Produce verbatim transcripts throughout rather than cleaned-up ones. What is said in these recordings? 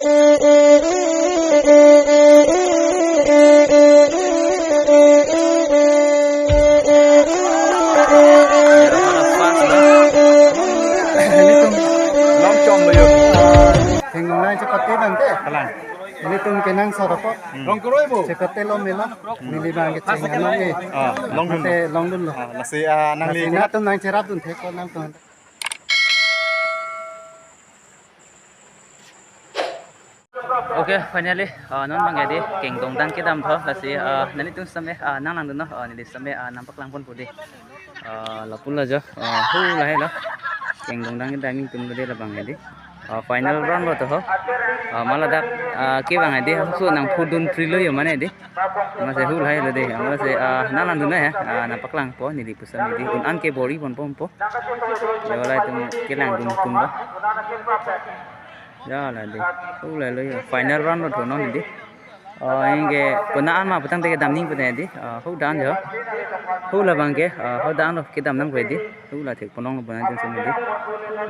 Long chom lo yo. Ah, Thenglong line chepate bang te. Kalang. Ilitum kenangsot apot. Hmm. Chepate lo mela. Neli bang kecheng ano eh. Ah, longdun lo. Mate longdun lo. Ah, lasi, ah, nangli lasi konat? Nangtum nangcherapdun thek ko nangtum. Okay, finally, ah, non bang ya di, kengdongdang kedam tho, lasi, ah, nelitum same, ah, nanglangdunnon, ah, neli same, ah, nangpaklangponpo di. Ah, lapu la jo, ah, hu lahai lo. Kengdongdang kedam nelitum lo di labang ya di. Ah, final round lo tho. Ah, ma ladak, ah, kevang ya di, hu nangphudun pri lo yo mane di. Masi hu lahai lo di, masi, ah, nanglangdunnon ya, ah, nangpaklangpo, neli pusam di, un-an ke bor-iponpo. Jo la itum kelangdun tum lo. Jo la di, hu lahai lo yo, final round lo tho non di. Ah, anke konat an ma putangte kedam nangji pute di, ah, hu dan jo. Hu labang ke, ah, hu dan lo kedam nangpo di. Hu la thekponlong lo bonai jeng sum di.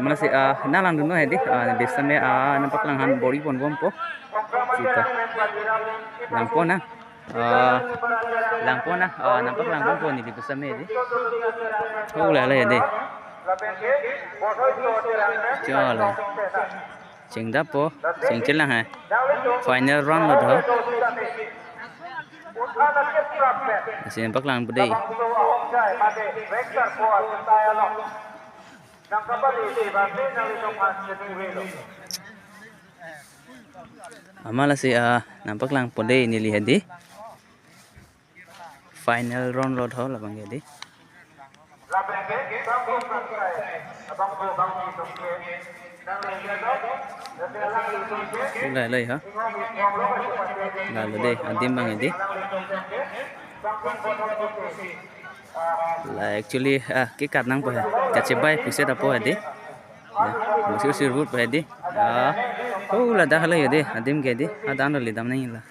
Masi, ah, nanglangdunnon ya di, ah, neli same, ah, nangpaklang han bor-iponpo. Sita. Langpon na. Ah, langpon na, ah, nangpaklangponpo neli pusam ya di. Hu lahai lo ya di. Jo la. Chengdappo, chengchelang hai. Final round lo tho. Lasi nangpaklangpo di. Ama lasi, ah, nangpaklangpo di neli ya di. Final round lo tho labang ya di. Hu lahai lo ya. La lo di, adim bang ya di. La actually, ah, kekat nangpo ya. Kachebai pusi ta po ya di. Ya, musir sir but po ya di. Ah, hu ladak lo ya di, adim ke di. Hadak lo le dam nangji la.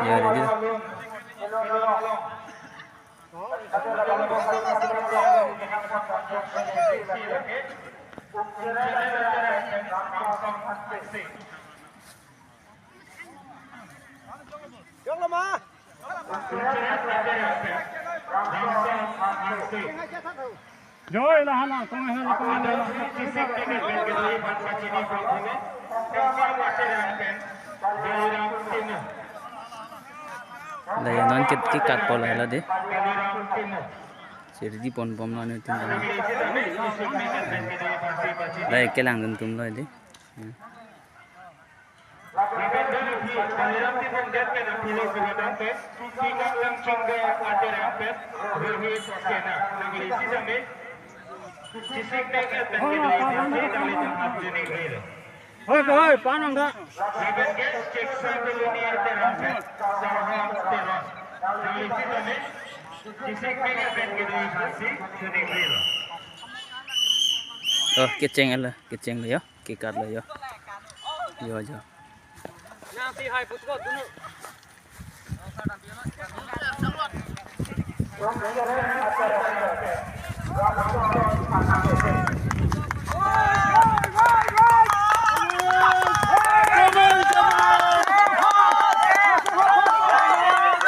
Ya, ready. Joy la hala, kong hala, kong hala. La ya non ke, kekatpo la hala di. Sir di ponbom la nelitum. La kelangdun tum lo di. Ya. Hoi, hoi, panang da. Oh, kecheng lo, kecheng lo yo. Kekat lo yo. Yo, yo.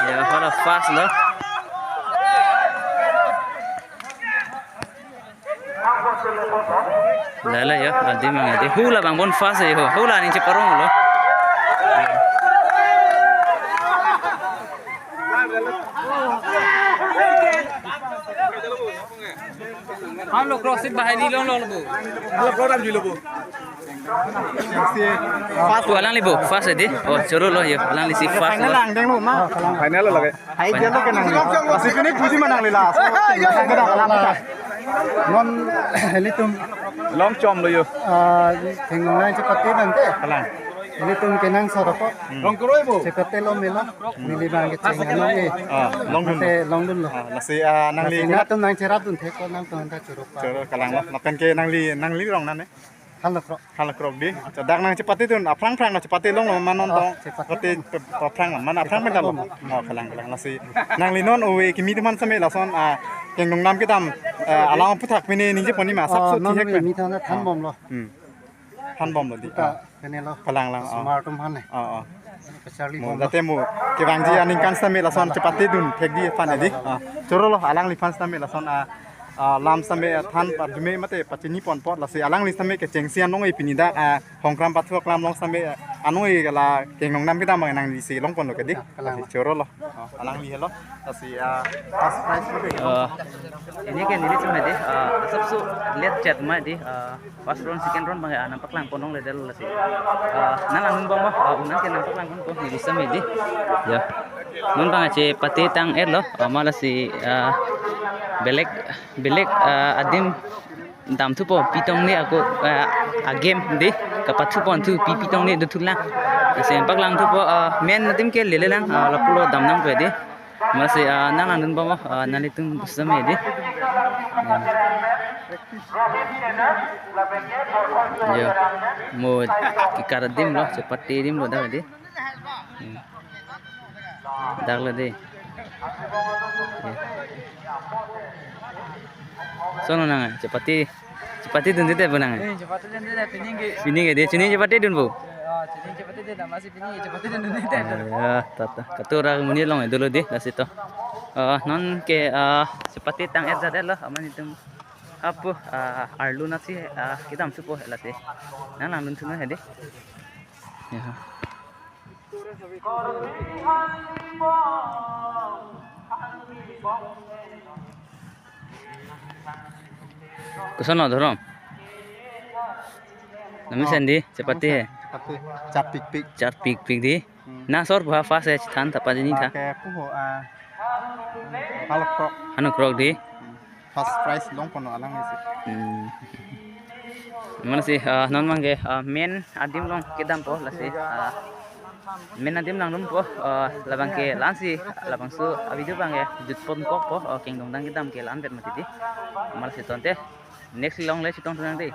Ya, hala fast lo. La la ya, adim bang ya di. Hu labang bon fast ya, hu. Hu la ning cheparong lo. Halo cross it bahai di long long bu. Halo program di lo bu. Fast. Tu alangli bu, fast ya di. Oh, choro lo ya. Alangli si fast lo. Final lo lagi. Hai, dia lo kenang. Asik ini puji menang lila. Non ilitum long chom lo yo. Ah, Thenglong line chepate bang te. Kalang. Ilitum kenangsot apot. Hmm. Long kuroi bu. Chepate lo mela. Neli bang kecheng ano eh. Ah, longdun lo. Mate longdun lo. Ah, lasi, ah, nangli lasi konat? Nangtum nangcherapdun thek ko nangtum ta choro pa. Choro kalang lo. Lapen ke nangli, nangli rong nan eh. Halakrok. Halakrok di. Dak nangchepatedun, aphrang phrang nangchepate long lo, ma non. Oh, tong. Chepate. Pate pe-, aphrang, mana aphrang pen ta lo. Oh, kalang, kalang, lasi. Nangli non ove kimi teman same lason, ah, kengdong nam kedam, eh, alang aphuthak pine ningje pon ni ma, oh, sapso non thihek pen. Mi thana than bom lo. Hmm. Phan bomlo dei. Uta, ah, kene lo. Palang lang, ah. Osomar atum aphan ne. Ah, ah. Kacharli mo bomlo. Jate mo kevangji aningkan sitame lason chepatedun thekji aphan dei. Ah. Choro lo, alangliphan sitame lason, ah, ah, lam sitame, ah, than arjume mate pachini pon apot lasi alangli sitame kechengsi anong-e pini dak, ah, Hongkram Pathu aklam along sitame, ah, anong-e la kengdong dam kedam abang nanglisi longponlo ke dei. Kalang. Lasi choro lo. Ah, alangli helo. Lasi, ah, first prize lo ke. Ah, pini ke nelitum dei, ah, asapso late chat ma dei, ah, first round, second round abang, ah, nangpaklang pon longle dei lasi. Ah, nanglangdun bomlo, ah, un-an ke nangpaklang ponpo neli sitame dei. Ya. Non abang chepate tang-etlo, ah, ma lasi, ah, belek, belek, ah, adim damthupo, pi tong ne ako, ah, a-game dei, kapathu ponthu pi, pi tong ne dothulang. Lasi paklangthupo, ah, main adim ke lele lang, ah, lapulo damnang pe dei. Lasi, ah, nanglangdun bomlo, ah, nanglitum sitame dei. Hmm. Yo. Mo kekar adim lo, chepate adim lo dak dei. Hmm. Dak lo dei. Ya. Lason nang, chepate, chepatedun dei pu nang. Eh, chepatedun dei, pini ke. Pini ke dei, pini chepatedun pu. Ah, pini chepatedun, masih pini chepatedun dei. Ya, tata. Katura monit along dolo dei, lasi to. Ah, non ke, ah, chepate tang-et jadetlo, amat nelitum. Apo, ah, arlo nasi, ah, kedamthupo lasi. Nanglangdun thunon dei. Ya. Koson lo dhorom? Nami Oh, sandi, chepate he. Chepate. Chatpikpik. Chatpikpik dei. Hmm. Na sor buha first he chethan ta pajini tha. Ke puho, ah, halo krok. Halo krok dei. Hmm. First prize longponlo alangli si. Hmm. Amat lasi, ah, non abang ke, ah, main adim along kedampo lasi, ah, main adim langdunpo, ah, labang ke la-ansi, labangso a-video abang ke jutponkokpo, ah, kengdong dam kedam ke la-anvet mati dei. Amat lasi tangte, next along le chetong thulang dei.